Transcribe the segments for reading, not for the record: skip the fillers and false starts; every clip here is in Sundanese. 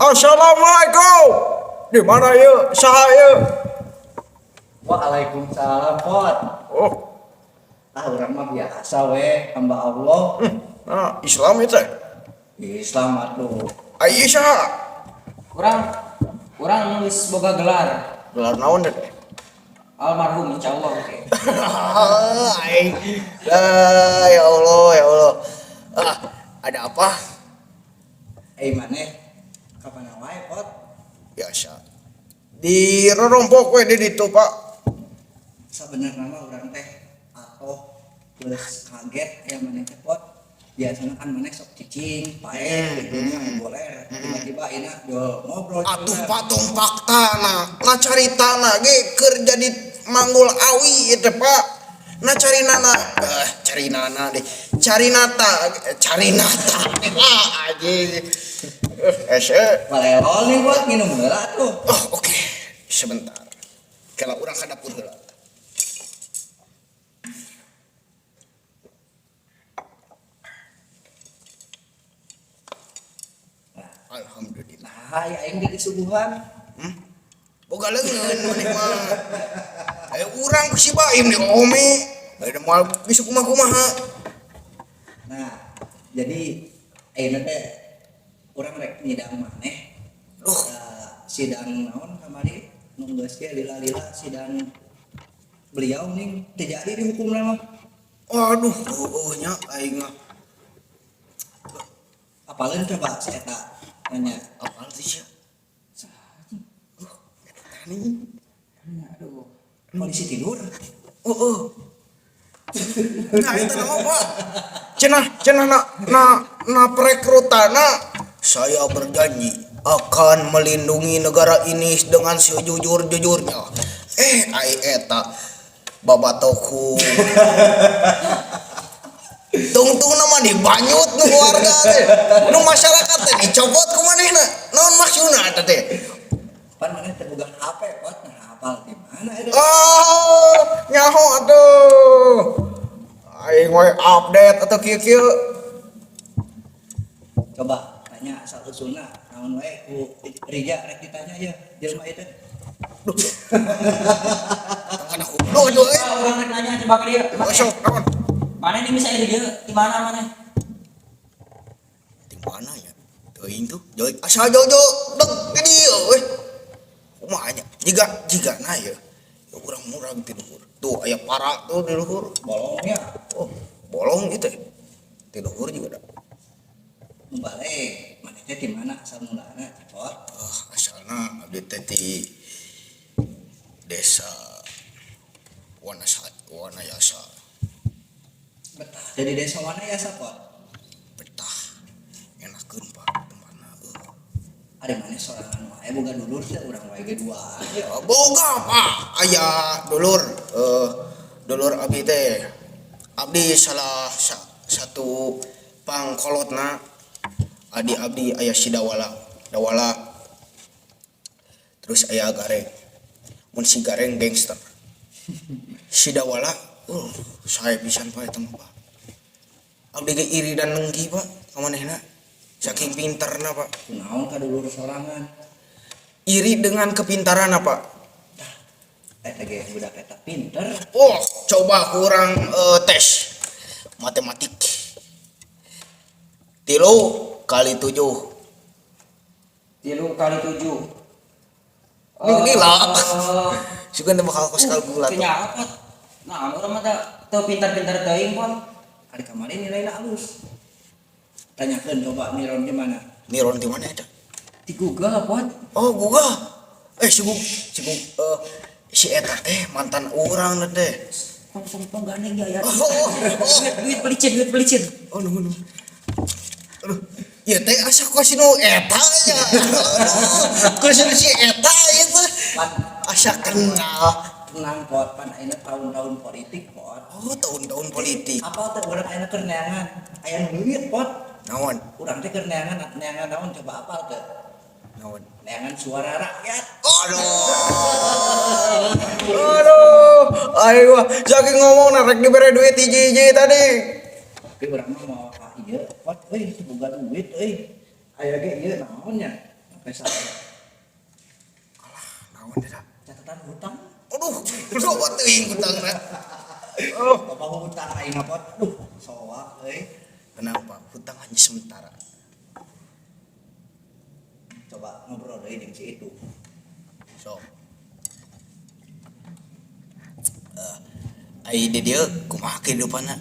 Assalamualaikum. Di mana yeuh? Saha yeuh? Waalaikumsalam, Pot. Oh, Ah, urang mah biasa we, hamba Allah. Nah, Islam itu teh. Islam atuh. Ai saha? Urang urang geus boga gelar Gelar naon teh? Almarhum, insyaallah, oke. Aing. Ah, ya Allah, ya Allah. Ah, ada apa? Eh, maneh kapan wae, Pot? Biasa. Di rorompok we di ditu, Pak. Sebenarnya mah urang teh atau geus kaget ya maneh teh, Pot. Biasanya kan maneh sok cicing, paeh gitu nya, boler. Tiba-tiba ayeuna jual ngobrol. Atuh patung fakta na. Na carita na ge keur jadi manggul awi itu, Pak. Na cari nana, eh cari nana deh. Cari nata, cari nata. Ah, anjing. Eh, ese. Balelol nih, Pot, nginum heula tuh. Oh, oke. Sebentar. Kalau urang ka dapur heula. Alhamdulillah. Nah, ya aing di kesuguhan. Boga leungeun maneh mah. Ayo urang ku si Baim di ome. Ada moal bisa kumaha-kumaha. Nah, jadi ayeuna teh urang rek nyidang maneh. Duh. Sidang naon kamari nu geus ge lila-lila sidang beliau ning teu jadi dihukumna mah. Waduh, heueuh nya aing mah. Apaleun coba si eta nanya. Apal sih sia? Eta nih. Aduh. Polisi tidur. Oh, oh. Nah, itu nama Pak. Cenah, cenah na na na perekrutana saya berjanji akan melindungi negara ini dengan sejujur-jujurnya. Eh, ai eta babatoku. Tungtung nama dibanyut nu warga teh. Nu masyarakat teh dicopot ku manehna. Naon maksudna eta teh? Pan maneh teu boga HP, Pot. Nah, hafal di mana eta? Oh, nyaho atuh. Aing we update atau kieu-kieu. Coba tanya asal usulna naon wae ku Rija rek ditanya ya jelema itu. Tangan aku. Duh, duh, eh. Ah, urang rek nanya coba ke dia. Oh, sok, naon? Mana ini bisa di dia? Di mana mana? Di mana ya? Teuing tuh. Jauh asal jauh-jauh deg di dieu we. Kumaha nya? Jiga jiga na ya. Ya urang murag ti luhur. Tuh aya para tuh di luhur. Bolongnya. Oh, bolong gitu ya. Ti luhur juga da. Nu balik maneh teh di mana asal mulana, Pot? Ah, asalna abdi teh ti desa Wanasa Wanayasa. Betah jadi desa Wanayasa, Pot? Betah. Enakeun, Pak, tempatna. Ari maneh sorangan wae boga dulur teh? Urang wae ge dua. Ya, boga, Pak. Aya dulur, eh dulur abdi teh. Abdi salah satu pangkolotna. Adi abdi aya si Dawala. Dawala. Terus aya Gareng. Mun si Gareng gangster. Si Dawala, saya pisan, Pak, eta mah, Pak. Abdi ge iri dan dengki, Pak, ka manehna. Saking pinterna, Pak. Kunaon ka dulur sorangan? Iri dengan kepintaran, Pak. Eta ge budak eta pinter. Oh, coba kurang tes matematik. 3 kali 7. 3 kali 7. Ini lila. Sugan teh bakal kos kalkulator. Teu nyaho, Pot. Nah, urang mah teu teu pintar-pintar teuing, Pot. Ari kamari nilaina alus. Tanyakeun coba niron di mana. Niron di mana eta? Di Google, Pot. Oh, Google. Eh, si Google, si Google, si eta teh mantan urang teh. Tong tong tong gandeng ya ya. Oh, oh, oh. Duit duit pelicin, duit pelicin. Oh, nuhun. Nuhun. Aduh, ya teh asa ku si nu eta ya. Aduh, ku si si eta ieu teh. Pan Asa kenal. Tenang, Pot, pan ayeuna tahun-tahun politik, Pot. Oh, tahun-tahun politik. Apa teh urang ayeuna keur neangan aya nu duit, Pot. Naon? Urang teh keur neangan neangan naon coba, apal teh? Naon? Neangan suara rakyat. Aduh. Aduh. Ayo saking ngomong rek dibere duit hiji-hiji tadi. Tapi urang mah mau ka ieu, Pot, euy, teu boga duit euy. Aya ge ieu naon nya? Pesa. Alah, naon eta? Catatan hutang. Aduh, loba teuing hutangna. Oh, Bapak hutang aing mah, Pot. Aduh, soak euy. Tenang, Pak, hutang hanya sementara. Coba ngobrol deui jeung si itu. Sok. Eh, ai di dieu kumaha kehidupanna?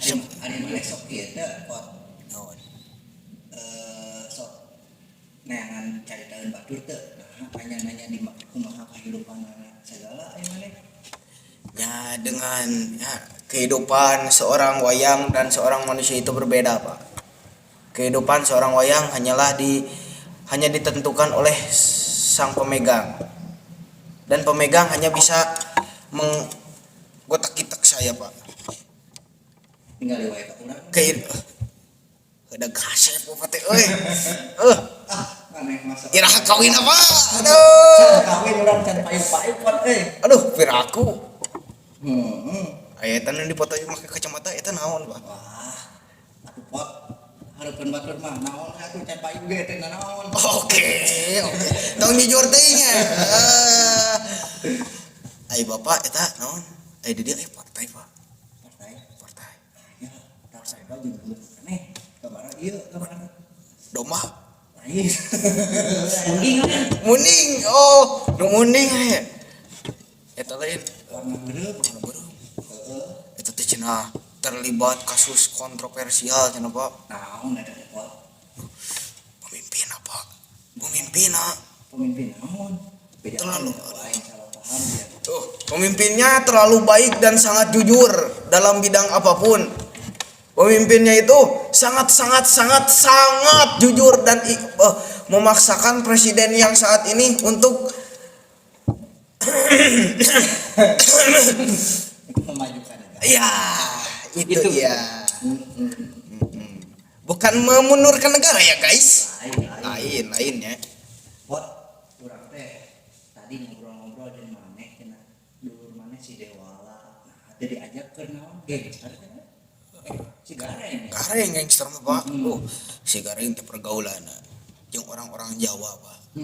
Ari ari maneh sok ieu teh, Pot? Naon? Eh, sok neangan caritaeun batur teu? Nah, nanya-nanya di kumaha kahidupanana segala ai maneh. Ya, dengan ya, kehidupan seorang wayang dan seorang manusia itu berbeda, Pak. Kehidupan seorang wayang hanya ditentukan oleh sang pemegang. Dan pemegang hanya bisa menggotak-gitak saya, Pak. Tinggal wae ka urang. Kayak udah kasep Bapak teh euy. Eh, Ah, maneh masuk. Iraha kawin apa? Aduh. Kawin urang can payu-payu, Pot euy. Aduh, piraku. Aya eta nu dipoto make kacamata eta naon, Pak? Wah, atuh Pot, hareupeun batur mah naon atuh can payu ge teh naon. Oke. Tong jujur teuing nya. Eh. Ai bapak eta naon? Ai di dieu aya partai, Pak. Partai. Partai. Ya, partai mah jeung geuleuh aneh. Kamara ieu kamara. Domba. Lain. Munding kan? Munding. Oh, nu munding aya. Eta lain. Warna beureum. Warna beureum. Heeh. Eta teh cenah terlibat kasus kontroversial cenah, Pak. Naon eta teh, Pot? Pemimpin apa? Pemimpin. Pemimpin naon? Beda Terlalu. Aing salah paham ya. Tuh, pemimpinnya terlalu baik dan sangat jujur dalam bidang apapun. Pemimpinnya itu sangat sangat sangat sangat jujur dan memaksakan presiden yang saat ini untuk Itu memajukan negara. Ya itu, Itu. Ya. Bukan memundurkan negara ya, guys. Lain, lain. Lain, lain ya. Pot, urang teh tadi ngobrol-ngobrol jeung maneh cenah. Dulur maneh si Dewala. Nah, teu diajak ke naon gangster cenah. Eh, si Gareng ya. Gareng gangster mah, Pak. Oh, si Gareng teh pergaulan jeung orang-orang Jawa, Pak.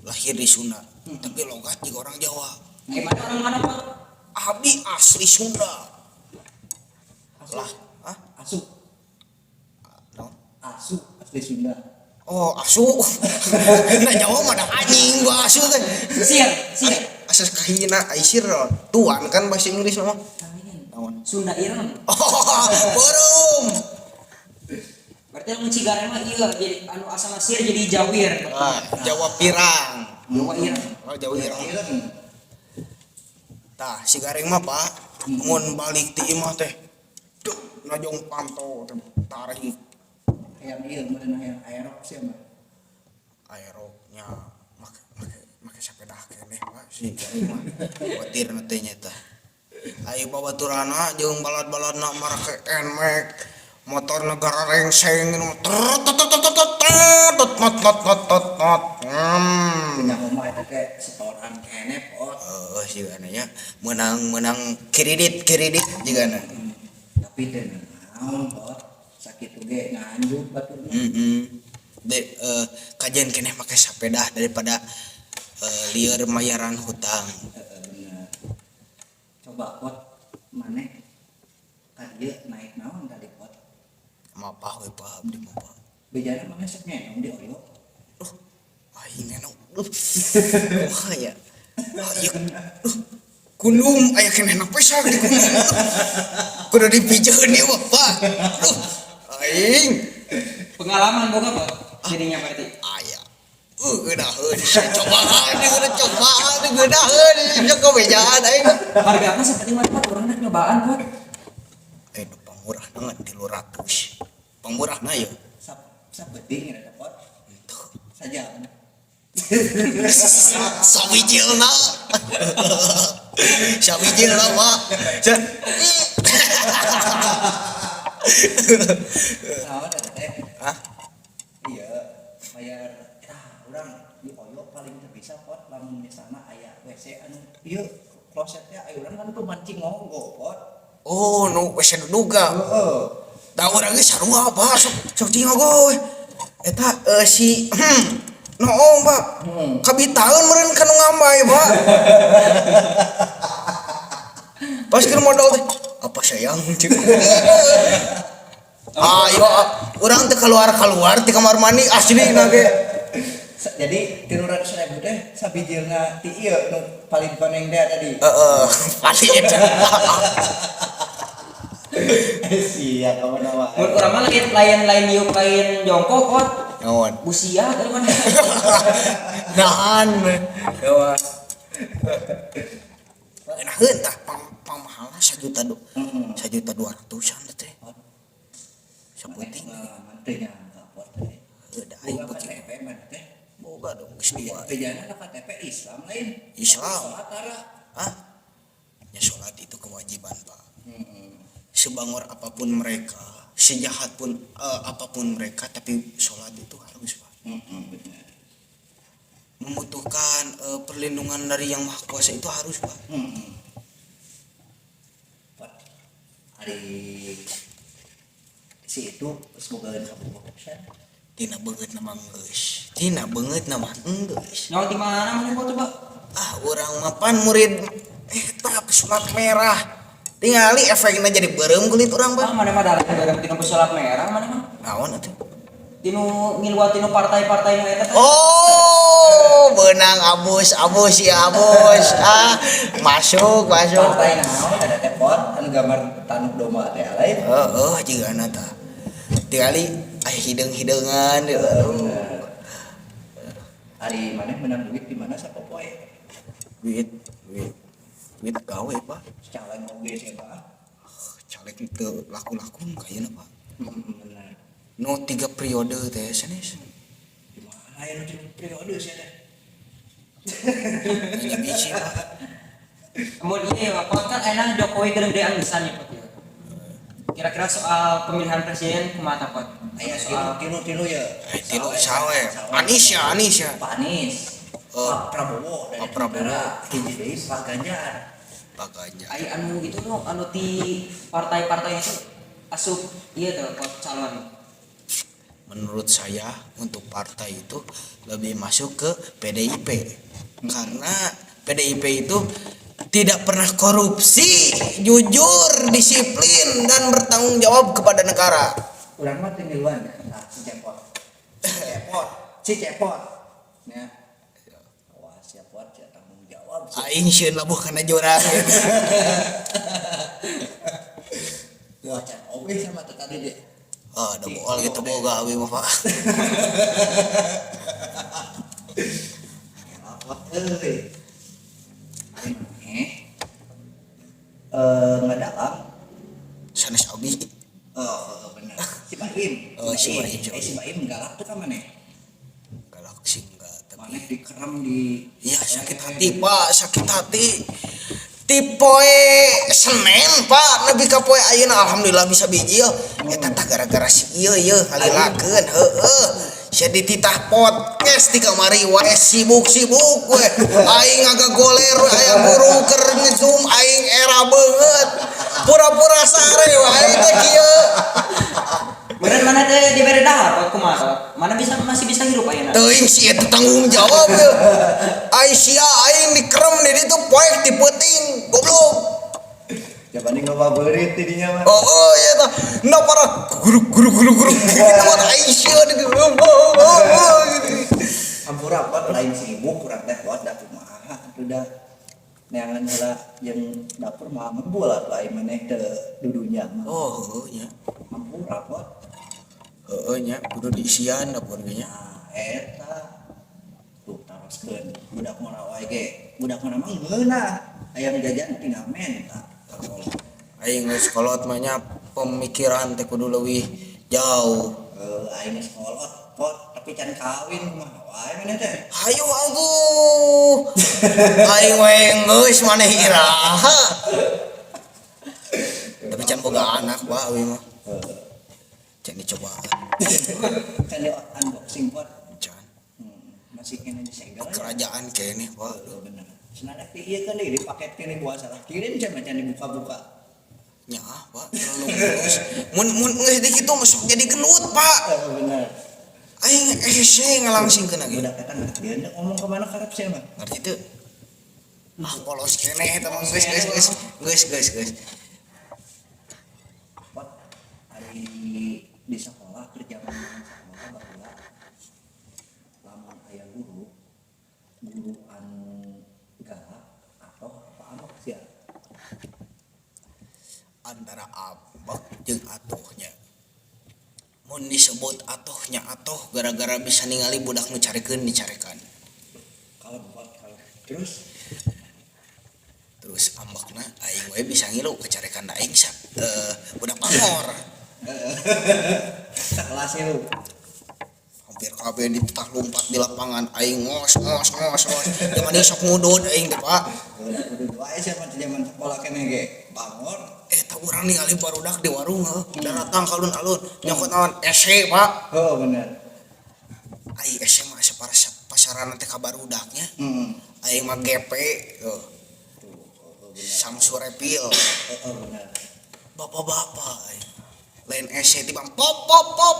Lahir di Sunda, tapi logat juga orang Jawa. Gimana orang mana, Pak? Abdi asli Sunda. Asu. Lah, ah? Asu. Naon? Asu asli Sunda. Oh, asu. Nah, Jawa mah ada anjing gua asu teh. Sir, sir. Asa kahina aisir tuan kan bahasa Inggris mah. Naon? Sunda Ireng. Oh, beureum. Berarti anu Cigareng mah iya jadi anu asal sir jadi jawir. Ah, Jawa pirang. Jawa Ireng. Oh, Jawa ireng. Ireng. Tah, si Gareng mah, Pak, mun balik ti imah teh. Duh, najong panto teh tarik. Hayang ieu meureun hayang Aerox ya mah. Aeroxnya make make make sepeda keneh, Pak, si Gareng mah. Kuatir teh nya tah. Ayo babaturana jeung balad-baladna marake Nmax motor negara rengseng tot tot tot tot tot tot tot tot tot tot tot. Punya mah eta teh setoran keneh, Pot. Oh, jigana nya menang menang kredit kredit jigana. Tapi teh naon, Pot? Sakitu ge nganjuk batur mah. Heeh. De kajian keneh make sepeda daripada lieur mayaran hutang. Heeh, bener. Coba, Pot, maneh ka dieu naik naon tadi, Pot? Mapah we, Pak, abdi mah, Pak. Bejana maneh sok ngenong di Oyo. Duh, aing ngenong. Duh. Kumaha ya? Ah, ieu. Duh. Kundum aya keneh na pesak di kundum. Kudu dipijeun ieu mah, Pak. Duh. Aing Pengalaman boga, Pak. Jadinya berarti. Aya. Geunaheun cobaan, geunaheun cobaan, geunaheun sok bejaan aing. Harga apa seperti mana, Pak? Urang rek nyobaan, Pak. Eh, nu pangmurah banget 300. Pangmurahna ya. Sap sabeting eta, Pot. Henteu. Saja. Sawijilna. Sawijilna, Pak. Naon eta teh? Hah? Iya, bayar ah urang di Oyo paling teu bisa, Pot, lamun misalna aya WC anu ieu klosetnya aya urang kan tuh mancing ngonggo, Pot. Oh, nu WC duduga. Heeh. Da urang ge sarua, Pak, sok sok cing we. Eta si Noong, Pak. Kabitaeun meureun ka nu ngambay, Pak. Pas keur modal teh, apa sayang cek. Ayo, urang teh keluar-keluar ti kamar mandi asli na ge. Jadi 300.000 teh sabijilna ti ieu nu paling koneng teh tadi. Heeh, paling. Sia kamu nama. Mun urang mah lain lain lain diuk lain jongkok kot. Naon? Busia tadi mana. Nahan. Yawa. Enakeun tah pang pangmahalna 1 juta du. 1.200.000-an teh. Saputing. Pengalaman teh nyangka pot teh. Da aing Boga peuting. KTP mana teh? Boga dong geus dua. Bejana ka KTP Islam lain. Islam. Salat tara. Ah. Ya sholat itu kewajiban, Pak. Sebangor apapun mereka, sejahat pun apapun mereka, tapi sholat itu harus, Pak. Benar. Membutuhkan perlindungan dari Yang Maha Kuasa itu harus, Pak. Pot. Hari si itu semoga kabogoh pisan. Tina beungeut nama geus. Tina beungeut nama geus. Nyawa di mana mana kok coba? Ah, urang mah pan murid eta pesulap merah. Tingali efeknya jadi beureum kulit urang, Ah Pak. mana mah darah bareng tinu pesulap merah mana mah. Naon atuh? Tinu ngiluat tinu partai-partai nu eta teh. Oh, benang abus, abus ya abus. Ah, masuk, masuk. Partai naon ada teh pot anu gambar tanuk domba teh lain. Heeh, jigana tah. Tingali aya hideung-hideungan aduh. Hari mana menang duit di mana sapopoe? Duit, duit. Duit gawe, Pak. Caleg oge sih Pak. Caleg teu laku-laku kayaknya, Pak. Benar. Nu 3 periode teh sanes. Di mana ya nu tilu periode sih teh? Hanya biji, Pak. Mun ieu pot kan enak Jokowi keur gedean pisan ya pot ya. Kira-kira soal pemilihan presiden kumaha pot? Aya Soal tilu tilu tilu ya. Tilu sawe. Anies ya, Anies ya. Pak Anies. Oh. Pak Prabowo dari Pak Prabowo. Negara. Hiji deui Pak Ganjar. Pak Ganjar. Ai anu itu tuh anu ti partai-partai itu asup ieu tuh pot calon. Menurut saya untuk partai itu lebih masuk ke PDIP karena PDIP itu tidak pernah korupsi, jujur, disiplin dan bertanggung jawab kepada negara. Urang mah teu ngiluan ya. Nah, si Cepot. Si Cepot, si Cepot. Ya. Wah, siap pot, siap tanggung jawab. Aing sieun labuh kana jurang. Wah, can oge sama teh tadi deh. Ah, da moal gitu boga abi mah, Pak. Pot euy. Ari maneh ngadalang Sanes abi. Oh, bener. Si Baim. Oh, si Baim, si Eh, si Baim galak tuh ka maneh. Galak sih enggak, tapi Maneh dikerem di iya sakit hati, Pak, sakit hati. Ti poe Senin, Pak, nepi ka poe ayeuna alhamdulillah bisa bijil. Eta tah gara-gara si ieu ieu ngalilakeun, heueuh. Sia dititah podcast di kamari wae sibuk-sibuk we. Aing ngagagoler we aya guru keur nge-zoom aing era beungeut. Pura-pura sare we aing teh kieu. Meureun mana teh dibere dahar pot kumaha pot? Mana bisa masih bisa hirup ayeuna. Teuing si eta tanggung jawab ye. Ai sia aing dikerem di ditu poek ti peuting, goblok. Jabani loba beurit di dinya mah. Oh, iya tah. Nah para guru guru guru guru gitu mah aing sia di oh, oh, oh, gitu. Hampura pot lain sibuk urang teh pot da kumaha atuh da. Neangan heula jeung dapur mah ngebul atuh aing maneh teu dudunya mah. Oh, heueuh nya. Hampura pot. Heueuh nya kudu diisian dapur ge nya. Nah, eta tuh taroskeun budak ngora wae ge. Budak ngora mah ngeunah. Hayang jajan tinggal menta. Aing geus kolot mah nya pemikiran teh kudu leuwih jauh. Aing geus kolot pot tapi can kawin kumaha wae maneh teh. Hayu aguh. Aing we geus maneh iraha. Tapi can boga anak Pak awi mah. Can dicobaan. Can di unboxing pot. Can. Masih kena disegel. Kerajaan keneh Pak. Oh, bener. Senada ieu kan di paket kene buah salah kirim can macan dibuka-buka. Nya Pak terlalu mulus. Mun mun geus di kitu masuk jadi gelut Pak. Oh, bener. Aing hese ngalangsingkeun ge. Budak eta ngerti dia ngomong ke mana karep sih mah. Ngerti teu? Ah, polos keneh eta mah, geus geus geus geus geus geus. Pot, ari di sekolah kerja sekolah baheula lamun aya guru guru anu galak atau apa ambek sih? Antara ambek jeung atuhnya. Mun disebut atuhnya, atuh gara-gara bisa ningali budak nu carekeun dicarekan. Kalau pot, kalau terus Terus ambekna aing we bisa ngilu kecarekan da aing sa budak pamor. Sekelas itu. Hampir kabeh ditah lompat di lapangan, aing ngos ngos ngos ngos. Zaman ieu sok ngudud aing teh, Pak. Udah wae sih mah zaman sekolah keneh ge bangor. Eta urang ningali barudak di warung heuh, daratang ka alun-alun nyokot naon, ese, Pak. Oh, bener. Ai ese mah asa pasaran teh ka barudaknya. Aing mah GP tuh. Tuh, oh, bener. Samsu Repil. Oh, bener. Bapak-bapak aing. Lain ese tiba pop pop pop.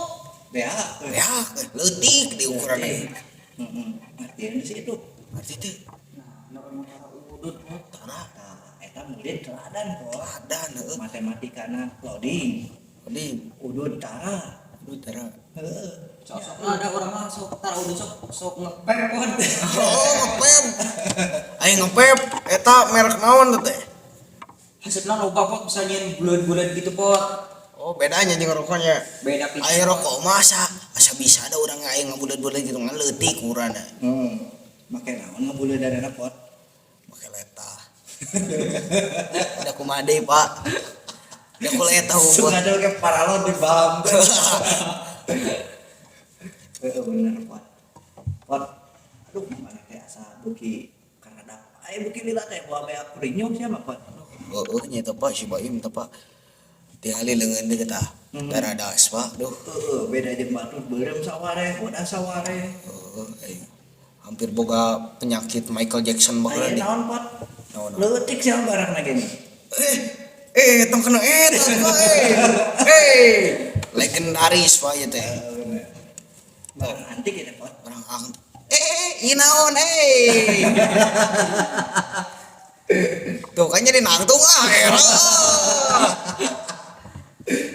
Bea. Ya, leutik di ukuran aing. Heeh, ngertiin sih itu. Ngerti teh? Nah, nu tara udud, Pot. Tara. Tah, eta murid teladan, Pot. Teladan heuh. Matematikana loading. Di udud tara. Udud tara. Heeh. Sok sok ada orang mah sok tara udud, sok sok ngepep, Pot. Oh, ngepep. Aing ngepep eta merek naon teh? Hasilnya loba, Pot, bisa nyieun bulan-bulan gitu, Pot. Oh, bedanya jeung rokoknya. Beda pisan. Aing rokok mah asa asa bisa ada urang aing ngabuleud-buleud gitu ngan leutik urana. Make naon ngabuleudana, Pot? Make letah. Ada kumaha deui, Pak? Da ku letah unggul. Suka ada kayak paralon di balam. Heeh, bener, Pot. Pot. Aduh, mana teh asa beuki karadap. Aya beuki lila teh bawa beak rinyong sia mah, Pot. Heeh nya eta, Pak, si Baim teh, Pak. Tingali leungeun teh tah. Daradas, Pak. Duh. Heeh, beda jeung batur beureum saware, bodas saware. Heeh, aing hampir boga penyakit Michael Jackson baheula Aya di. naon, Pot? Naon? Leutik sia barangna gini. Eh, tong kena eta, Pak, eh. Eh, legendaris, Pak, ieu teh. Heeh, bener. Barang antik ya, Pot. Orang ang eh, ieu naon eh. Tuh kan jadi nangtung ah, era.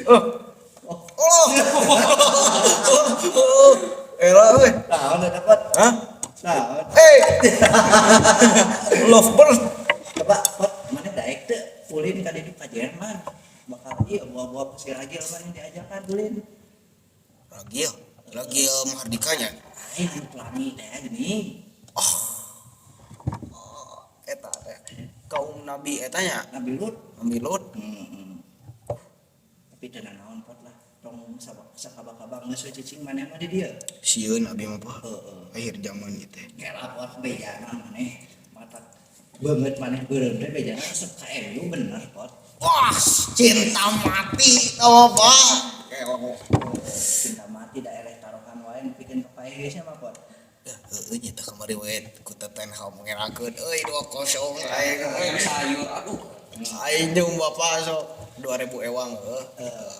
Oh. Oh. Oh. Era euy. Naon eta, Pot? Hah? Naon? Eh. Lovebird. Coba, Pot, mana daek teu ulin ka ditu ka Jerman. Bakal ieu bawa-bawa si ragil mana diajakan ulin. Ragil, Ragil Mahardikanya. Aing di pelangi teh gini. Eta teh kaum nabi eta nya. Nabi Lut. Nabi Lut. Tapi teu naon, Pot, lah. Tong sakabak-kabak geus we cicing maneh mah di dieu. Sieun abi mah, Pak. Heeh. Akhir zaman ieu teh. Kela, Pot, bejana maneh. Mata beungeut maneh beureum teh bejana asup ka MU bener, Pot. Wah, cinta mati tau, Pak. Kelok. Cinta mati daerah taruhan wae nepikeun ka paeh geus mah, Pot. Heeh nya teh kamari we ku Teten Hag ngerakeun euy 2-0 aing. Ayam sayur, aduh. Aing jeung bapak sok 2000 ewang heuh. Heeh.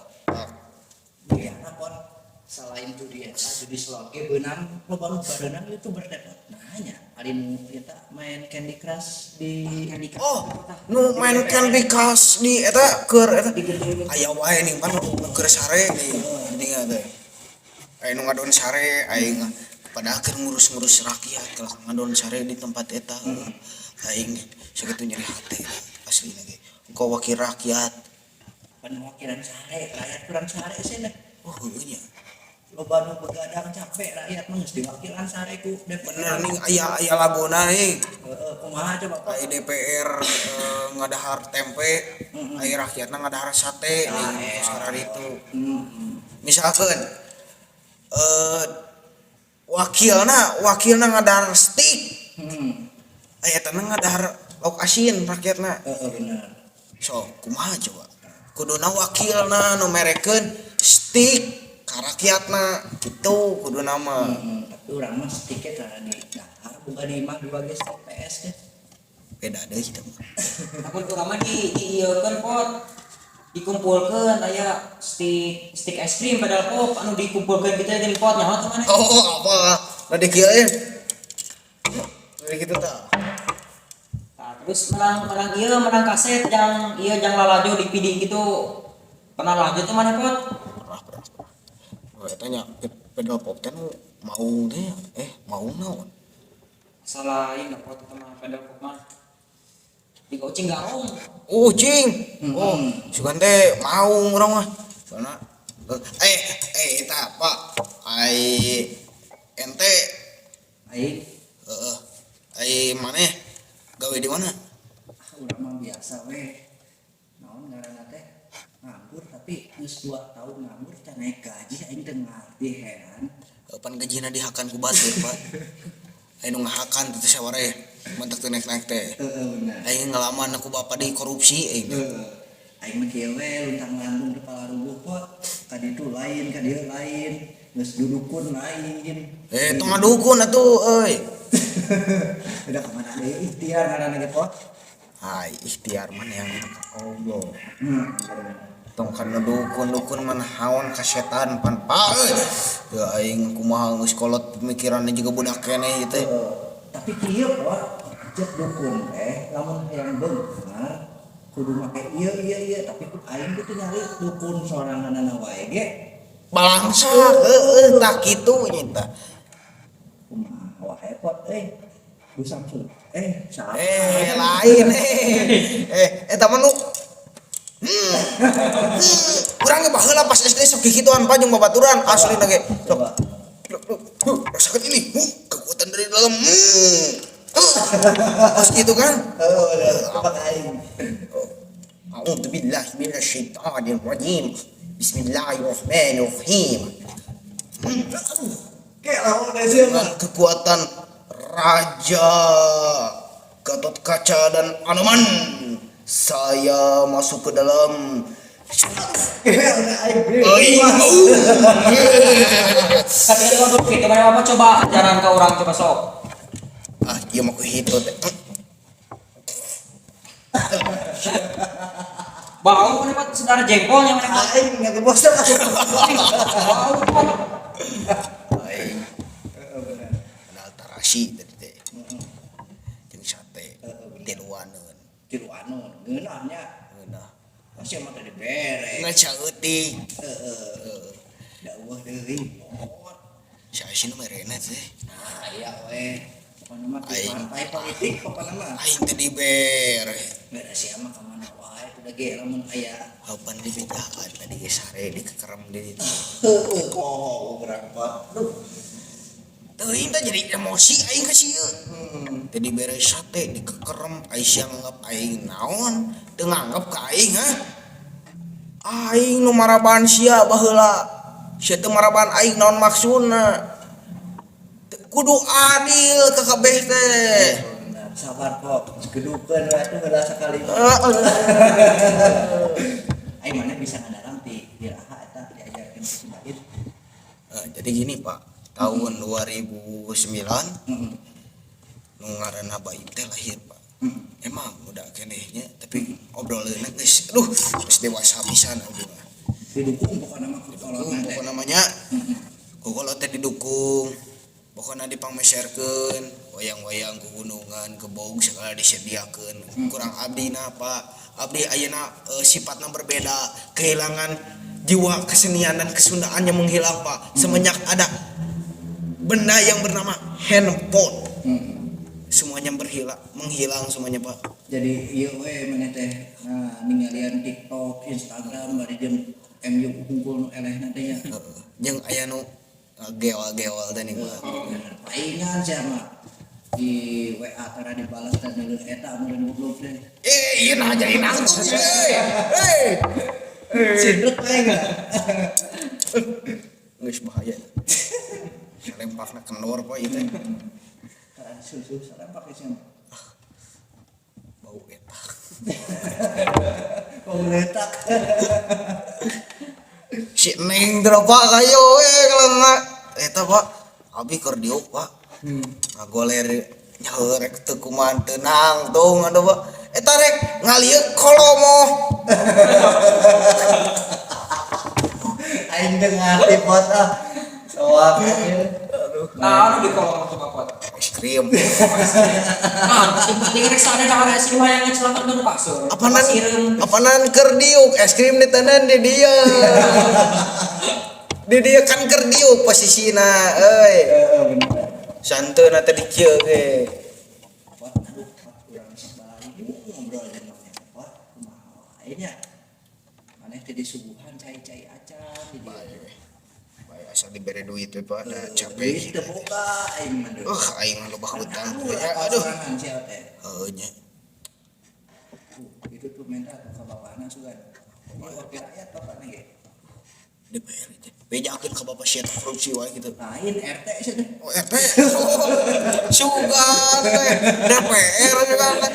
Bejana, Pot, selain judi eta, judi slot ge beunang loba nu bareunang youtuber teh, Pot. Nah nya ari nu eta main Candy Crush di Candy Crush. Oh, nu main Candy Crush di eta keur eta aya wae ning pan nu keur sare di dinya teh. Aya nu ngadon sare aing padahal keur ngurus-ngurus rakyat kalah ngadon sare di tempat eta. Aing sakitu nyeri hate aslina ge. Engkau wakil rakyat. Penwakilan sare, rakyat kurang sare sih nah. Oh, heueuh nya. Loba nu begadang capek rakyat mah geus diwakilan sare ku DPR. Bener nih, aya aya lagona nih. Heeh, kumaha coba, Pak? Aya DPR ngadahar tempe, aya rakyatna ngadahar sate nih sekarang itu. Misalkan wakilna wakilna ngadahar steak, aya teh ngadahar lauk asin rakyatna. Heeh, bener. So, kumaha coba? Kuduna wakilna nu merekeun steak ka rakyatna gitu kuduna mah. Tapi urang mah sticknya tara di dahar, bukan di imah dua ge stick PS teh. Beda deui kita mah. Namun urang mah di ieukeun, Pot. Dikumpulkeun aya stick stick es krim padahal pop anu dikumpulkeun gitu ya geuning, Pot, nyaho teu maneh? Oh, apa? Nah, dikieu. Dari gitu tah. Nah, terus menang menang ieu, menang kaset jang ieu, jang lalajo di PD gitu. Pernah lalajo tuh maneh, Pot? Pernah, pernah, pernah. Oh, eta nya pedal pop teh nu mau teh, mau naon? Salah lain lah, Pot, itu mah pedal pop mah. Di ucing garong. Oh, cing. Oh, sugan teh mau urang mah. Soalna eta Pak, ai ente Aing heeh. Ai maneh gawe di mana? Ah, urang mah biasa we. Naon ngaranna teh? Nganggur, tapi geus 2 tahun nganggur teh naik gaji, aing teu ngarti, heran. Pan gajina dihakan ku batur, Pak. Aing nu ngahakan teh sawareh mantak teu naik-naik teh. Heeh, bener. Aing ngalaman aku bapak di korupsi aing. Heeh. Aing mah kieu we, luntang lantung kepala rubuh kok. Ka ditu lain, ka dieu lain, geus dudukun lain. Eh, tong ngadukun atuh euy. Udah kemana deui ikhtiar ngaranna ge, Pot. Ai ikhtiar mah yang ka Allah. Hmm. Tong kana dukun, dukun mah haon ka setan pan, Pak euy. Ya aing kumaha geus kolot pemikirannya juga budak keneh ieu teh. Heeh. Tapi kieu, Pot, cek dukun teh lamun hayang beunghar kudu make ieu ieu ieu, tapi ku aing kitu nyari dukun soranganna wae ge. Balangsak heueuh, tah kitu nya tah. Kumaha wae, Pot, euy. Bu Samsul. Eh, salah. Eh, lain eh. Eta mah nu Urang ge baheula pas SD sok kikituan, Pak, jeung babaturan asli ge. Sok. Coba. Rasakan ini, kekuatan dari dalam. Pas gitu kan? Oh, bener. Coba ka aing. A'udzu billahi minasyaitonir rajim. Bismillahirrahmanirrahim. Kayak lawan aja Dengan kekuatan Raja Gatot Kaca dan Anoman, saya masuk ke dalam. Aing mau. Tapi ada waktu gitu mana apa, coba ajaran ke orang, coba sok. Ah, ieu mah ku hitut teh. Bau mana, Pak, saudara jengkolnya mana, Pak? Aing nggak bosan. Bau, Pak. Aing kenal tarasi tadi teh. Jeung sate tiluaneun. Tilu anu ngeunahnya. Ngeunah. Pasti emang tadi bere. Ngan saeutik. Heeh. Da eueuh deui. Saya sih nu merena teh. Nah, iya we. Pokoknya mah di Aing. partai politik pokoknya mah. Aing teh dibere. Bere sia mah ka mana wae udah ge lamun aya. Kapan dibedaan tadi ge sare di kekerem di ditu. Heeh, oh berapa? Duh. Teuing teh jadi emosi aing ka sieu. Teh dibere sate di kekerem, aing sia nganggap aing naon? Teu nganggap ka aing, ha? Aing nu maraban sia baheula. Sia teu maraban aing, naon maksudna? Teu- Kudu adil ka kabeh teh. Benar, sabar kok. Gedukeun we atuh heula sakali. Aing mana bisa ngadaram ti iraha eta diajarkeun ku si Baid? Eh, jadi gini, Pak, tahun 2009 nu ngaranna bayi teh lahir, Pak. Emang udah kenehnya, tapi obrolannya geus, aduh, geus dewasa pisan abdi mah. Didukung pokoknya mah ku kolotna Dukung teh. Pokokna namanya kolot teh didukung. Pokoknya dipangmeserkeun wayang-wayang ke gunungan, ke bog segala disediakeun. Kurang abdi na, Pak. Abdi ayeuna sifatna berbeda, kehilangan jiwa kesenian dan kesundaannya menghilang, Pak. Semenjak ada benda yang bernama handphone. Semuanya berhilang, menghilang semuanya, Pak. Jadi ieu we maneh teh, nah, ninggalian TikTok, Instagram bari jeung MU hungkul nu elehna teh nya. Heeh. Jeung aya nu gewal-gewal teh nih, Pak. Bener, palingan sia mah di WA tara dibalas teh deuleu eta meureun goblok teh. Eh, iya nah jadi nangtung sih. Eh. Sindruk we enggak? Geus bahaya. Lempakna kendor, Pak, ieu teh. Tara susu salempak sia mah. Bau eta. Bau letak. Si Neng teh, Pak, kayo kalau enggak eta, Pak. Abi keur diuk, Pak. Ngagoler nyaho rek teu kumaha teu nangtung aduh, Pak. Eta rek ngalieuk kolomo. Aing teu ngarti, Pot, ah. Soak aing. Nah, anu di kolom coba, Pot. Es krim. Nah, penting rek sana jangan es krim hayang celaka nu pasur. Apanan Pasireum. apanan keur diuk es krim diteundeun di dieu. Di dieu kan keur diuk posisina euy. Heeh, bener. Santeuna teh di kieu ge. Pot, aduh, Pot, urang sok balik ngobrol jeung maneh, Pot. Kumaha wae nya. Maneh teh disuguhan cai-cai acan di dieu. Bae asal dibere duit we, Pak, da capek. Duit teu boga aing mah deui. Aing mah loba hutang. Aduh, Ya, aduh. sorangan sia teh. Heuh nya. Itu tuh minta tuh ke bapakna sugan. Ini wakil rakyat bapakna ge. DPR teh. Bejakeun ka bapak sia teh korupsi wae gitu. Lain RT sih teh. Oh, RT. Sugan teh. DPR juga teh.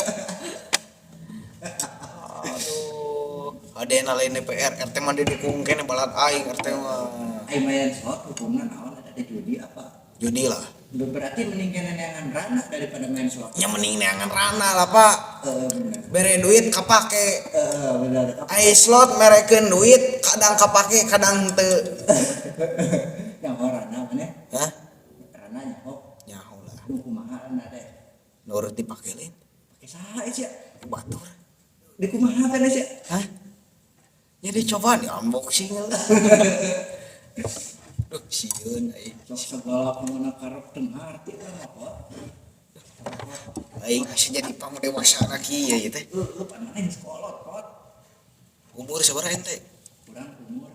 Aduh, adena lain DPR, RT mah didukung keneh balad aing RT mah. Aing mayan slot hukumna naon ada judi apa? Judi lah. Berarti mending kena neangan rana daripada main slot. Ya mending neangan rana lah, Pak. Heeh, bener. Bere duit kapake. Heeh, bener. Ai slot merekeun duit kadang kapake kadang teu. Nyaho rana maneh? Hah? Rana nyaho. Nyaho lah. Nu kumaha rana teh? Nurut dipake lain. Pake saha sia? Batur. Di kumaha teh sia? Hah? Ya dicoba di unboxing lah. Duh, sieun aing. Sok segala kumaha karep teu ngarti urang mah, Pot. Aing masih jadi pangdewasa kieu ieu teh. Heueuh, pan maneh geus kolot, Pot. Umur sabaraha ente? Urang umur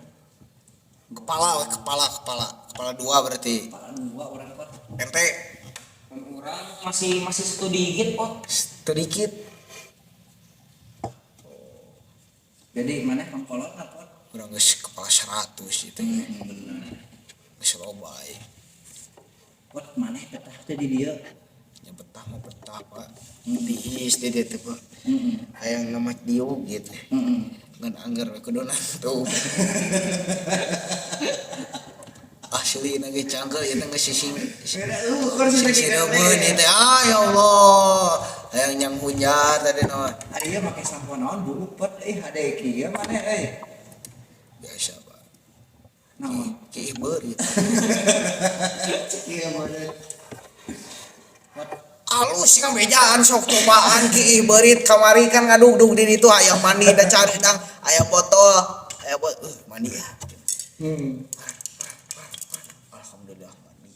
Kepala we, kepala kepala. Kepala dua berarti. kepala dua urang, Pot. Ente Urang masih masih satu digit, Pot. sedikit. Jadi maneh pangkolotna, Pot. Urang geus kepala 100 ieu teh. Bener. Geus loba aing. Pot, maneh betah teh di dieu? Ya betah mah betah, Pak. Tiis di dieu teh, Pak. Heeh. Hayang namat diuk gitu. Heeh. Ngan angger we kudu nantu. Asli na ge cangkel ieu teh geus sising. Sisi ieu teh. Ah ya Allah. Hayang nyang hujan tadi mah. Ari ieu make sampo naon bulu, Pot, ih hade kieu maneh euy. Biasa, Pak. Naon? Ki beurit. Kieu maneh. Pot, Alus sih bejaan sok cobaan ki beurit kamari kan ngadugdug di ditu hayang mandi da cari dang aya botol aya botol mandi ya. Alhamdulillah mandi.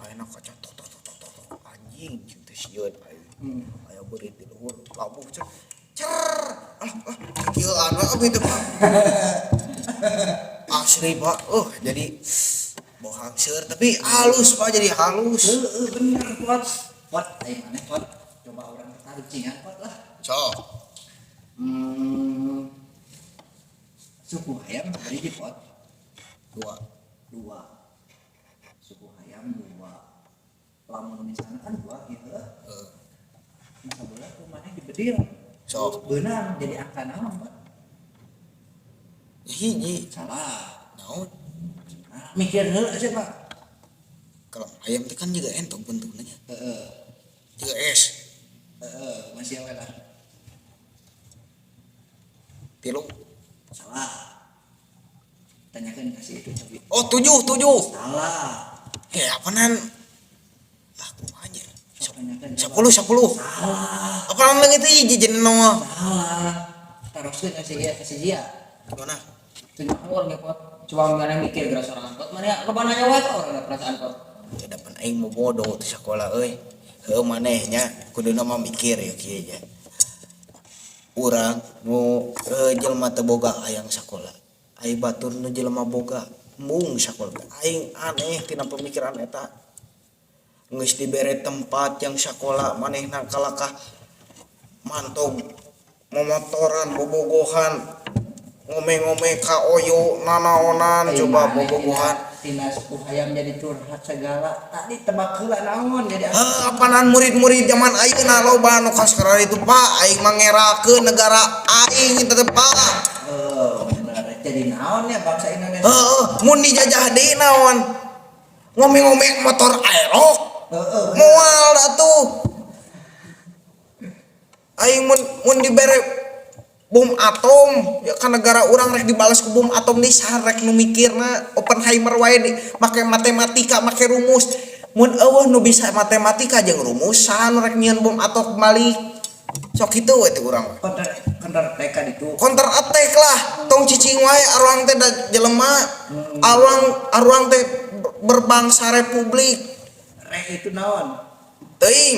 Ayeuna kaca tok tok tok tok tok tok. Anjing jeung teh sieun aing. Aya beurit di luhur labuh cer cer. Alah alah kieu anu abdi teh, Pak. Asli, Pak. Jadi bau hangseur tapi halus, Pak, jadi halus. Heeh, bener, Pot. Pot, aing maneh, Pot. Coba urang tarucingan, Pot, lah. Sok. Suku hayam hiji, Pot. Dua. Dua. Suku hayam dua. Lamun misalnya kan dua gitu. Heeh. Masa bola ku maneh dibedil. Sok. Beunang jadi angka naon, Pot? Hiji. Salah. Naon? Nah, mikir heula sih, Pak. Kalau ayam teh kan juga entong bentuknya. Heeh. Juga es. Heeh, masih awe lah. Tilu. Salah. Tanyakan kasih itu cobi. Oh, tujuh, tujuh. Salah. Ya, apa nan? Lah, kumaha nya? Sok tanyakan. Coba. 10, 10. Salah. Apa nan leungit teh hiji jeung nol? Salah. Teruskeun kasih ieu kasih dia. Mana? Tujuh orang ya, Pot. Coba mana mikir geura sorangan, Pot. Mana ya loba nanya wae ka urang perasaan, Pot. Ya dapan aing mau bodoh teh sekolah euy. Heuh maneh nya kuduna mah mikir ya kieu nya. Urang nu jelema teu boga hayang sakola. Ai batur nu jelema boga embung sakola. Aing aneh tina pemikiran eta. Geus dibere tempat yang sakola manehna kalakah mantog momotoran bobogohan ngome-ngome ka oyo nanaonan coba bobogohan. Tina suku hayam jadi curhat segala. Tadi tebak heula naon jadi Heuh, apanan murid-murid zaman ayeuna loba nu kasekeran itu, Pak. Aing mah ngerakeun negara aing teh, Pak. Heuh, bener. Jadi naon ya bangsa Indonesia? Heuh, mun dijajah deui naon? Ngome-ngome motor aerok. Heeh. Moal atuh. Aing mun Mun dibere bom atom ya kan negara urang rek dibalas ku bom atom deui, saha rek nu mikirna? Oppenheimer wae di make matematika, make rumus. Mun euweuh nu bisa matematika jeung rumus, saha nu rek nyieun bom atom balik? Sok kitu we teh urang. Counter counter attack kan itu. Counter attack lah, tong cicing wae. Arurang teh da jelema, arurang arurang teh berbangsa republik. Re itu naon? Teuing.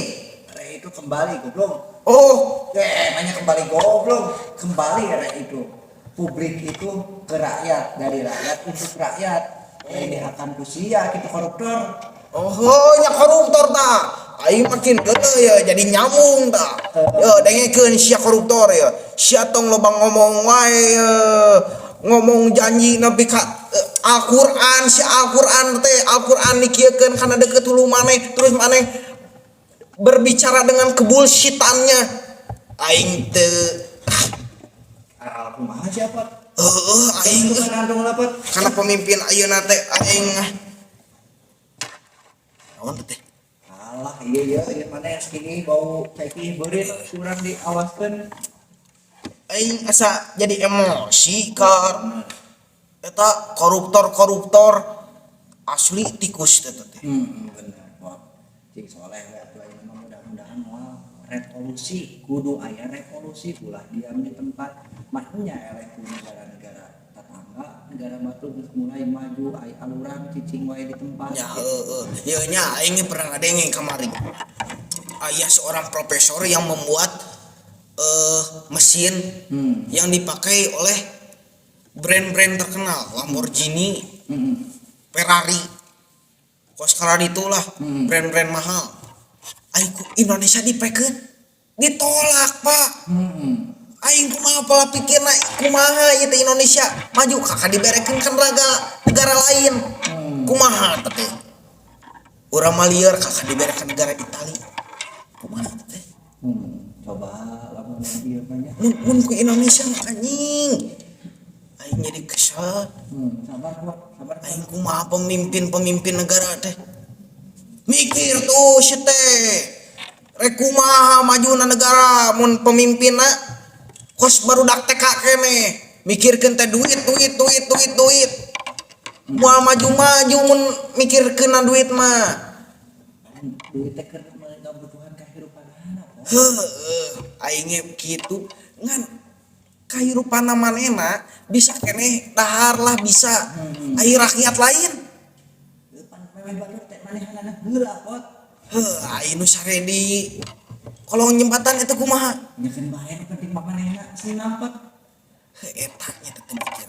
Re itu kembali, goblok. Oh. Eh, banyak kembali, goblok. Kembali re itu. Publik itu ke rakyat, dari rakyat untuk rakyat. Ini akan kusia gitu koruptor. Oh, nya koruptor ta. Aing makin geuleuh ya, jadi nyambung ta. Yo, dengekeun sia koruptor ya. Sia tong loba ngomong wae ya. Ngomong janji nepi ka Al-Qur'an, si Al-Qur'an teh, Al-Qur'an dikieukeun kana deket hulu maneh, terus maneh berbicara dengan kebullshitannya. Aing teu Ah, kumaha siapa? Heueuh, aing Itu kan andong lapet. Karena pemimpin ayeuna teh aing ah. Naon teh? Alah, iya, mana yang segini bau ceki beurit kurang diawaskeun. Aing asa jadi emosi kar eta koruptor-koruptor asli tikus teh teh. Bener, Pot. Cing soleh we atuh ayeuna mah, mudah-mudahan moal revolusi, kudu aya revolusi, ulah diam di tempat. Makanya eleh ku negara-negara tetangga, negara batur geus mulai maju, aya aluran cicing wae di tempat. Ya heueuh. Ieu nya aing pernah ngadenge kamari. Aya seorang profesor yang membuat mesin yang dipakai oleh brand-brand terkenal, Lamborghini, Ferrari. Kos sekarang itulah brand-brand mahal. Aing ku Indonesia dipekeun. Ditolak, Pak. Aing kumaha pola pikirna, kumaha ieu teh Indonesia maju kakak diberekeun kan raga negara lain. Kumaha teh? Urang mah lieur kakak diberekeun negara Itali. Kumaha teh? Coba lamun ieu mah nya. Mun mun ku Indonesia mah anjing. Aing jadi kesel. Sabar, Pot, sabar. Aing kumaha pemimpin-pemimpin negara teh. Mikir tuh si teh. Rek kumaha majuna negara mun pemimpinna kos barudak TK keneh. Mikirkeun teh duit, duit, duit, duit, duit. Moal maju-maju mun mikirkeun duit mah. Duit teh keur kebutuhan kehidupan anak, Pot. Heueuh, aing ge kitu ngan kahirupan manehna bisa keneh dahar lah bisa. Ai rakyat lain. Pan memeh batur teh manehanana heula, Pot. Heuh, ai nu sare di kolong jembatan itu kumaha? Nya keun bae, nu penting mah manehna senang, Pot. Heuh, eta nya teh mikir.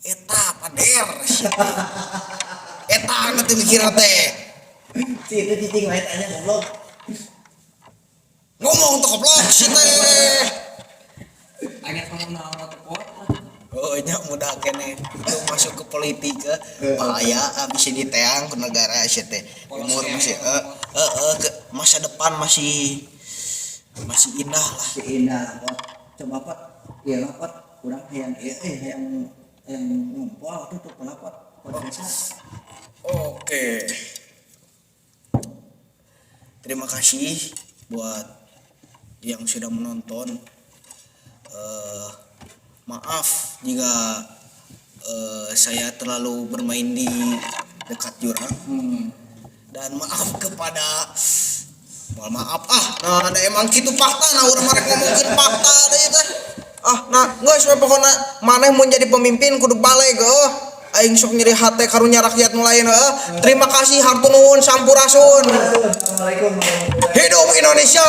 Eta pader sia teh. Eta nu teu mikir teh. Si itu cicing wae tanya, goblok. Ngomong tuh goblok si teh. Pengen ngomong naon atuh, Pot. Oh, nya muda keneh itu masuk ke politik bahaya ah, bisa diteang ke negara sia teh. Umur masih ke masa depan masih masih indah lah. Si indah, Pot. Coba, Pot. Ieu lah, Pot. Urang hayang ieu eh hayang hayang ngumpul tutup lah, Pot. Podcast. Oke. Terima kasih buat yang sudah menonton. Maaf jika saya terlalu bermain di dekat jurang dan maaf kepada, mohon maaf ah, nah ada emang gitu fakta, nah urang mah rek ngomongkeun fakta deui teh ah. Nah, geus we, pokona maneh mun jadi pemimpin kudu baleg heuh. Aing sok nyeri hate karunya rakyat nu lain heuh. Terima kasih, hatur nuhun, sampurasun. Assalamualaikum warahmatullahi. Hidup Indonesia.